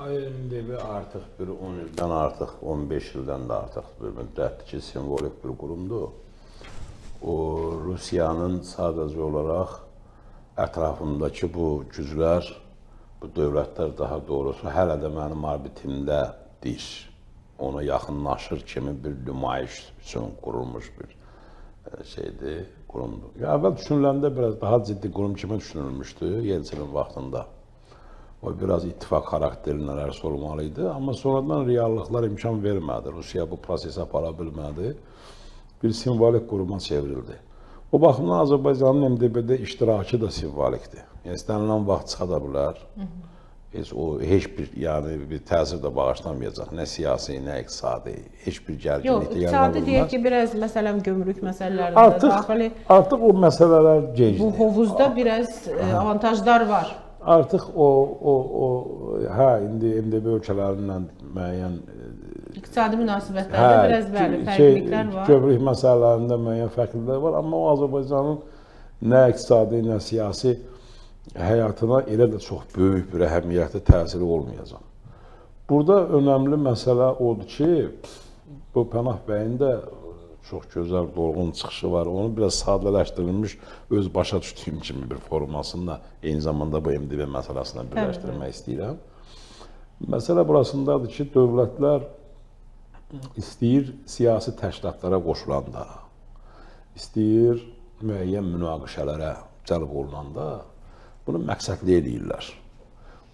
MDB artıq bir 10 ildən artıq, 15 ildən də artıq bir müddətdir ki, simvolik bir qurumdur. O, Rusiyanın sadəcə olaraq ətrafındakı bu güclər, bu dövlətlər daha doğrusu hələ də mənim orbitimdədir. Ona yaxınlaşır kimi bir nümayiş üçün qurulmuş bir şeydir, qurumdur. Ya, əvvəl düşünüləndə biraz daha ciddi qurum kimi düşünülmüşdü Yeltsinin vaxtında. O biraz ittifaq xarakterli nələrsə olmalı idi, amma sonradan reallıqlar imkan vermədi. Rusiya bu prosesi apara bilmədi. Bir simvolik quruma çevrildi. O baxımdan Azərbaycanın MDB-də iştirakı da simvolikdir. Yəni istənilən vaxt çıxa da bilər. Heç o heç bir yəni bir təsir də bağışlamayacaq. Nə siyasi, nə iqtisadi, heç bir Yox, gərginlik də yarana iqtisadi deyək bilməz. ki, biraz məsələn gömrük məsələlərində Artıq daxili artıq o məsələlər gecdir. bu hovuzda biraz avantajlar var. Artıq o hə indi MDB ölkələrindən müəyyən İqtisadi münasibətlərdə biraz bəli, fərqliliklər var. Gömrük məsələlərində müəyyən fərqliliklər var, amma o Azərbaycanın nə iqtisadi, nə siyasi həyatına elə də çox böyük bir əhəmiyyətli təsiri olmayacaq. Burada önəmli məsələ odur ki, bu Pənah bəyin də çox gözəl dolğun çıxışı var. Onu biraz sadələşdirilmiş öz başa düşdüyüm kimi bir formasında eyni zamanda bu MDB məsələsinə birləşdirmək istəyirəm. Məsələ burasındadır ki, dövlətlər istəyir siyasi təşkilatlara qoşulanda, istəyir müəyyən münaqişələrə cəlb olunanda bunu məqsədli eləyirlər.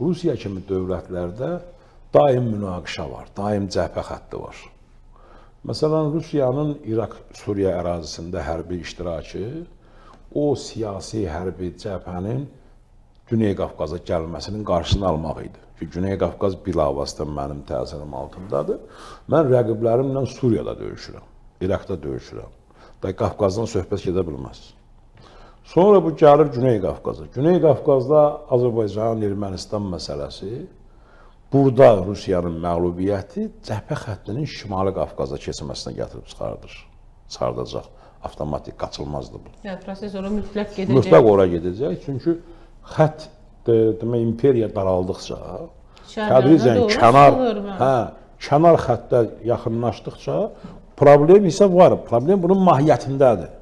Rusiya kimi dövlətlərdə daim münaqişə var, daim cəbhə xətti var. Məsələn, Rusiyanın İraq, Suriya ərazisində hərbi iştirakı o siyasi hərbi cəbhənin Güney Qafqaza gəlməsinin qarşısını almaq idi. Ki, Güney Qafqaz bilavasitə mənim təsirim altındadır. Mən rəqiblərimlə Suriyada döyüşürəm, İraqda döyüşürəm. Da Qafqazdan söhbət gedə bilməz. Sonra bu gəlir Güney Qafqaza. Güney Qafqazda Azərbaycan, Ermənistan məsələsi, burada Rusiyanın məğlubiyyəti cəbhə xəttinin Şimali Qafqaza keçməsinə gətirib çıxardır. Çıxardacaq. Avtomatik, qaçılmazdır bu. Yəni proses ora mütləq gedəcək. Mütləq ora gedəcək. Çünki xətt demək imperiya daraldıqca, tədricən kənar, hə, kənar xəttə yaxınlaşdıqca problem isə var. Problem bunun mahiyyətindədir.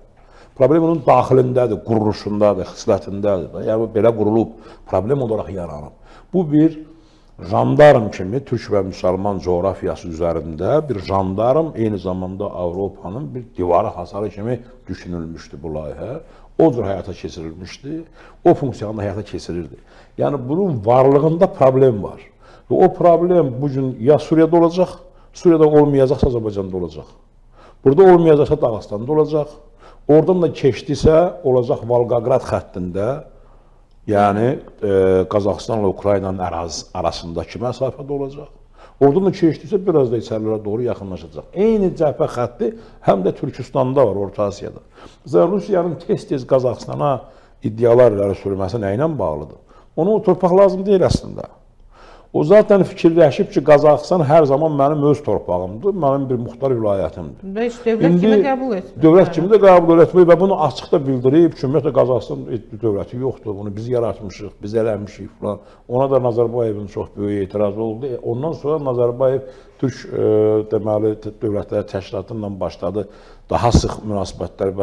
Problem onun daxilindədir, quruluşundadır, xislətindədir. Yəni bu belə qurulub, problem olaraq yaranıb. Bu bir jandarm kimi türk və müsəlman coğrafiyası üzərində bir jandarm, eyni zamanda Avropanın bir divarı hasarı kimi düşünülmüşdü bu layihə. O cür həyata keçirilmişdi. O funksiyanı həyata keçirirdi. Yəni bunun varlığında problem var. Və o problem bu gün ya Suriyada olacaq, Suriyada olmayacaqsa Azərbaycanda olacaq. Burada olmayacaqsa Dağıstanda olacaq. Oradan da keçdisə olacaq Volqograd xəttində, yəni Qazaxıstanla Ukraynanın arasındakı məsafədə olacaq. Oradan da keçdisə biraz da içərilərə doğru yaxınlaşacaq. Eyni cəbhə xətti həm də Türkistanda var, Orta Asiyada. Məsələn, Rusiyanın tez-tez Qazaxıstana iddialar irəli sürməsi nə ilə bağlıdır? Ona o torpaq lazım deyil əslində. O zaten fikirləşib ki, Qazaxıstan hər zaman mənim öz torpağımdır, mənim bir muxtar vilayətimdir. Və heç dövlət kimi qəbul etmir. Dövlət kimi də qəbul etmir və bunu açıqda bildirib ki, ümumiyyətlə Qazaxıstan dövləti yoxdur, bunu biz yaratmışıq, biz eləmişik falan. Ona da Nazarbayevin çox böyük etirazı oldu. Ondan sonra Nazarbayev Türk deməli dövlətlər təşkilatı ilə başladı daha sıx münasibətlər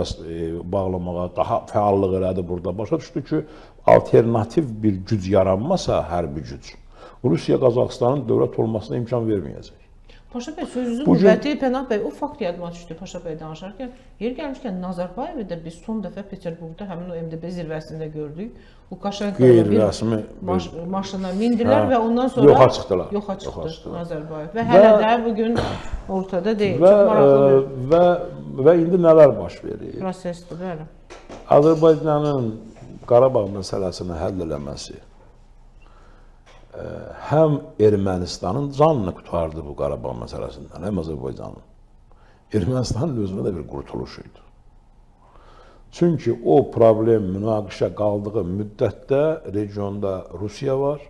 bağlamağa, daha fəallıq elədi burada. Başa düşdü ki, alternativ bir güc yaranmasa, hərbi güc, Rusiya Qazaxıstanın dövlət olmasına imkan verməyəcək. Paşa bəy, sözünüzün qüvvəti, Pənah bəy, o fakt yadıma düşdü Paşa bəy danışarkən. Yer gəlmişkən Nazarbayevi də biz son dəfə Peterburqda həmin o MDB zirvəsində gördük. Lukaşenko ilə bir Qeyri-rəsmi maşına mindilər və ondan sonra yoxa çıxdılar. Yoxa çıxdı Nazarbayev və hələ də bu gün ortada deyil. Və, çox maraqlı bir və indi nələr baş verir? Prosesdir, bəli. Azərbaycanın Qarabağ məsələsini həll eləməsi həm Ermənistanın canını qurtardı bu Qarabağ məsələsindən, həm Azərbaycanın. Ermənistanın özünə də bir qurtuluş idi. Çünki o problem münaqişə qaldığı müddətdə regionda Rusiya var.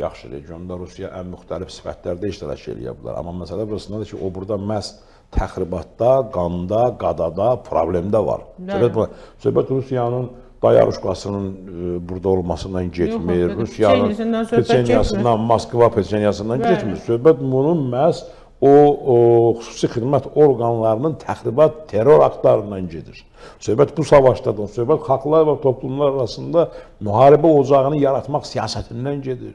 Yaxşı, regionda Rusiya ən müxtəlif sifətlərdə iştirak eləyə bilər. Amma məsələ burasındadır ki, o burada məhz təxribatda, qanda, qadada, problemdə var. Söhbət Rusiyanın Dayaruşkasının burada olmasından getmir, Rusiyanın peçenyasından, Moskva peçenyasından getmir. Söhbət bunun məhz o xüsusi xidmət orqanlarının təxribat, terror aktlarından gedir. Söhbət bu savaşdadır. Söhbət xalqlar və toplumlar arasında müharibə ocağını yaratmaq siyasətindən gedir.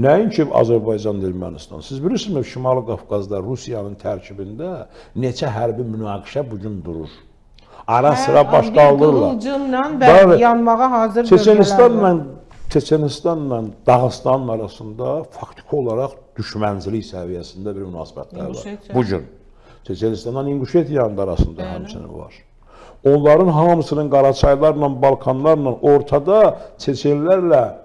Nəinki Azərbaycan, Ermənistan. Siz bilirsinizmi, Şimali Qafqazda Rusiyanın tərkibində neçə hərbi münaqişə bugün durur? Ara sıra baş qaldırırlar. Qığılcımla yanmağa hazır bölgələr. Çeçenistanla Dağıstanın arasında faktiki olaraq düşmənçilik səviyyəsində bir münasibətlər var. Bugün Çeçenistanla İnguşetiyanın arasında həmçinin var. Onların hamısının Qaraçaylarla, Balkanlarla ortada Çeçenlərlə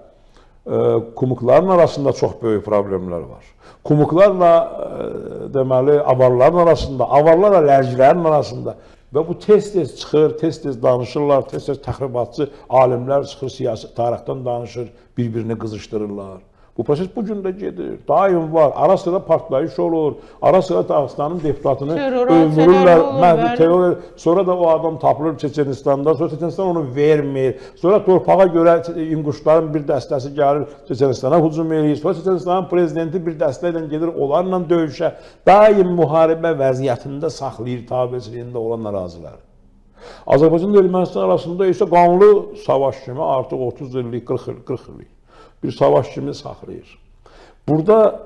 Kumukların arasında çox böyük problemlər var. Kumuklarla deməli avarların arasında, avarlarla lərcilərin arasında və bu tez-tez çıxır, tez-tez danışırlar, tez-tez təxribatçı alimlər çıxır, siyasi tarixdən danışır, bir-birini qızışdırırlar. Bu proses bu gün də gedir, daim var. Ara sıra partlayış olur, ara sıra Dağıstanın deputatını öldürürlər, məhv terror. Sonra da o adam tapılır Çeçenistanda, sonra Çeçenistan onu vermir. Sonra torpağa görə İnguşların bir dəstəsi gəlir Çeçenistana hücum eləyir. Sonra Çeçenistanın prezidenti bir dəstə ilə gedir onlarla döyüşə. Daim müharibə vəziyyətində saxlayır tabeçiliyində olan əraziləri. Azərbaycanla Ermənistan arasında isə qanlı savaş kimi artıq 30 illik, 40 illik bir savaş kimi saxlayır. Burada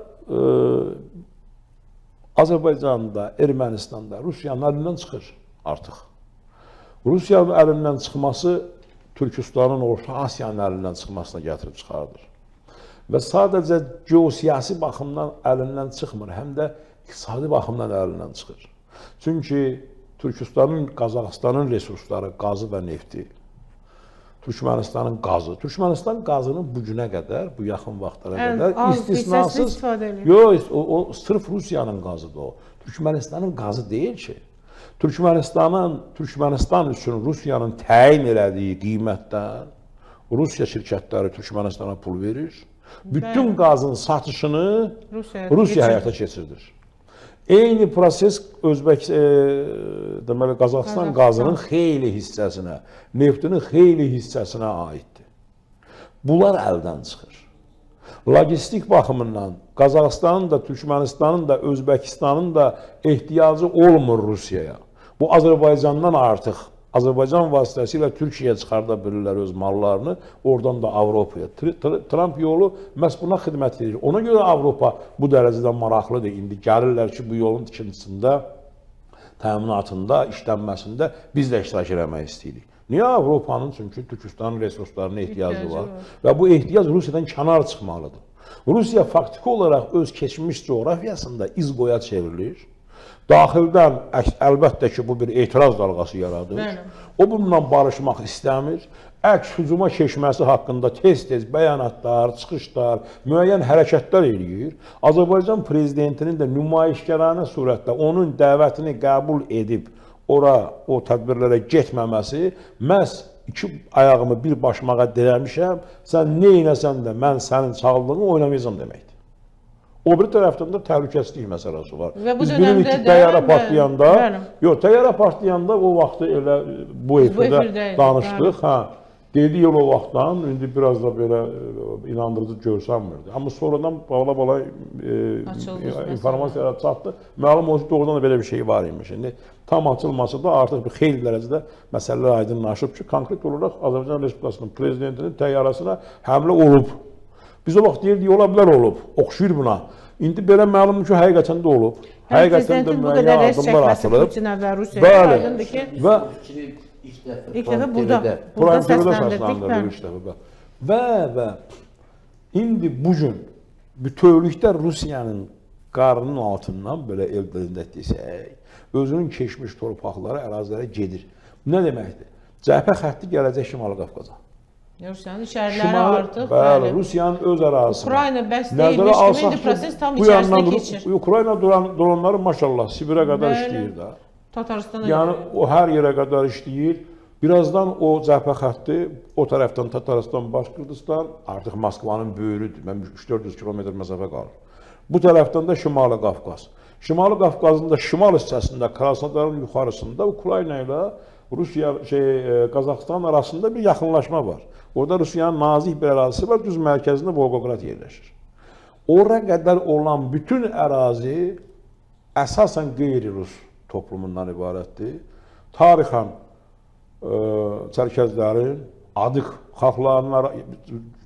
Azərbaycanda, Ermənistanda Rusiyanın əlindən çıxır artıq. Rusiyanın əlindən çıxması Türkistanın, Orta Asiyanın əlindən çıxmasına gətirib çıxardır. Və sadəcə geosiyasi baxımdan əlindən çıxmır, həm də iqtisadi baxımdan əlindən çıxır. Çünki Türkistanın, Qazaxıstanın resursları, qazı və nefti, Türkmənistanın qazı. Türkmənistan qazını bu günə qədər, bu yaxın vaxtlara qədər istisnasız, yox, o sırf Rusiyanın qazıdır o. Türkmənistanın qazı deyil ki. Türkmənistan üçün Rusiyanın təyin elədiyi qiymətdən Rusiya şirkətləri Türkmənistana pul verir. Bütün qazın satışını Rusiya həyata keçirdir. Eyni proses deməli Qazaxıstan qazının xeyli hissəsinə, neftinin xeyli hissəsinə aiddir. Bunlar əldən çıxır. Logistik baxımından Qazaxıstanın da, Türkmənistanın da, Özbəkistanın da ehtiyacı olmur Rusiyaya. Bu Azərbaycandan artıq, Azərbaycan vasitəsilə Türkiyəyə çıxarda bilirlər öz mallarını, oradan da Avropaya. Tramp yolu məhz buna xidmət edir. Ona görə Avropa bu dərəcədə maraqlıdır. İndi gəlirlər ki, bu yolun tikintisində, təminatında, işlənməsində biz də iştirak eləmək istəyirik. Niyə Avropanın? Çünki Türkistanın resurslarına ehtiyacı var. Və bu ehtiyac Rusiyadan kənar çıxmalıdır. Rusiya faktiki olaraq öz keçmiş coğrafiyasında iz qoya çevrilir. Daxildən əlbəttə ki, bu bir etiraz dalğası yaradır. Bəli. O bununla barışmaq istəmir. Əks hücuma keçməsi haqqında tez-tez bəyanatlar, çıxışlar, müəyyən hərəkətlər eləyir. Azərbaycan prezidentinin də nümayişkaranə surətdə onun dəvətini qəbul edib ora, o tədbirlərə getməməsi məhz iki ayağımı bir başmağa dirəmişəm, sən nə eləsən də mən sənin çağırdığını oynamayacam deməkdir. O bir tərəfdən də təhlükəsizlik məsələsi var. Və bu Biz bilirik ki, təyyarə partlayanda, yox, təyyarə partlayanda o vaxtı elə bu efirdə danışdıq, hə. Dedi el o vaxtdan, indi biraz da belə inandırıcı görsənmirdi. Amma sonradan bala-bala informasiyalar çatdı. Məlum oldu ki, doğrudan da belə bir şey var imiş. İndi tam açılmasa da artıq bir xeyli dərəcədə məsələlər aydınlaşıb ki, konkret olaraq Azərbaycan Respublikasının prezidentinin təyyarəsina həmlə olub. Biz o vaxt deyirdik, ola bilər olub, oxşuyur buna. İndi belə məlumdur ki, həqiqətən də olub. Həqiqətən də müəyyən addımlar atılıb. Putinə və Rusiyaya aydındır ki, və ilk dəfə burada səsləndirdik ilk dəfə. Və indi bugün bütövlükdə Rusiyanın qarnının altından belə el dilində desək, özünün keçmiş torpaqlara, ərazilərə gedir. Nə deməkdir? Cəbhə xətti gələcək Şimali Qafqaza. Rusiyanın içəriləri artıq. Bəli, Rusiyanın öz ərazisinə. Ukrayna bəs deyilmiş kimi, indi proses tam içərisində keçir. Ukrayna dronları maşallah Sibirə qədər işləyir də. Tataristana. Yəni o hər yerə qədər işləyir. Birazdan o cəbhə xətti o tərəfdən Tataristan, Başqırdistan artıq Moskvanın böyrüdür. Mən 3-400 kilometr məsafə qalır. Bu tərəfdən də Şimali Qafqaz. Şimali Qafqazın da şimal hissəsində, Krasnodarın yuxarısında Ukrayna ilə Rusiya Qazaxıstan arasında bir yaxınlaşma var. Orada Rusiyanın nazik bir ərazisi var, düz mərkəzində Volqograd yerləşir. Ora qədər olan bütün ərazi əsasən qeyri-rus toplumundan ibarətdir. Tarixən çərkəzlərin, adıq xalqlarının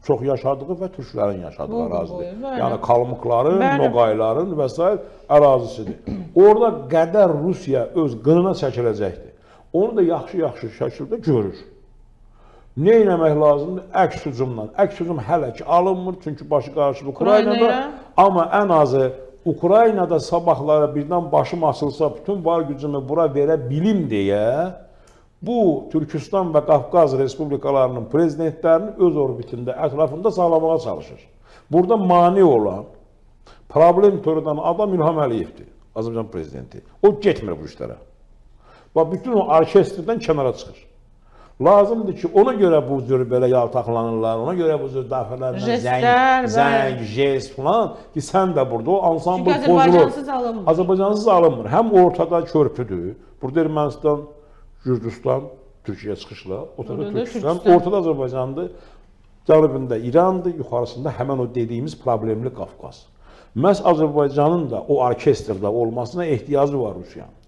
çox yaşadığı və türklərin yaşadığı Volqa ərazidir. boyu, bəli. Yəni Kalmıkların, Bəli. Noqayların və sair ərazisidir. Orada qədər Rusiya öz qınına çəkiləcəkdir. Onu da yaxşı-yaxşı şəkildə görür. Nə etmək lazımdır? Əks hücumla. Əks hücum hələ ki alınmır, çünki başı qarışıb Ukraynada. Ukraynaya. Amma ən azı Ukraynada sabahlara birdən başım açılsa, bütün var gücümü bura verə bilim deyə bu Türkistan və Qafqaz respublikalarının prezidentlərini öz orbitində, ətrafında saxlamağa çalışır. Burada mane olan, problem törədən adam İlham Əliyevdir, Azərbaycan prezidenti. O getmir bu işlərə. Və bütün o orkestrdən kənara çıxır. Lazımdır ki, ona görə bu cür belə yaltaqlanırlar, ona görə bu cür dəfələrlə zəng, Jestlər, zəng, jest falan ki, sən də burada o ansambl Çünki pozulur. Azərbaycansız alınmır. Azərbaycansız alınmır. Həm ortada körpüdür. Burada Ermənistan, Gürcüstan, Türkiyə çıxışla, ortada Orada da Türkistan, Türkistan. ortada Azərbaycandır. Cənubunda İrandır, yuxarısında həmən o dediyimiz problemli Qafqaz. Məhz Azərbaycanın da o orkestrdə olmasına ehtiyacı var Rusiyanın.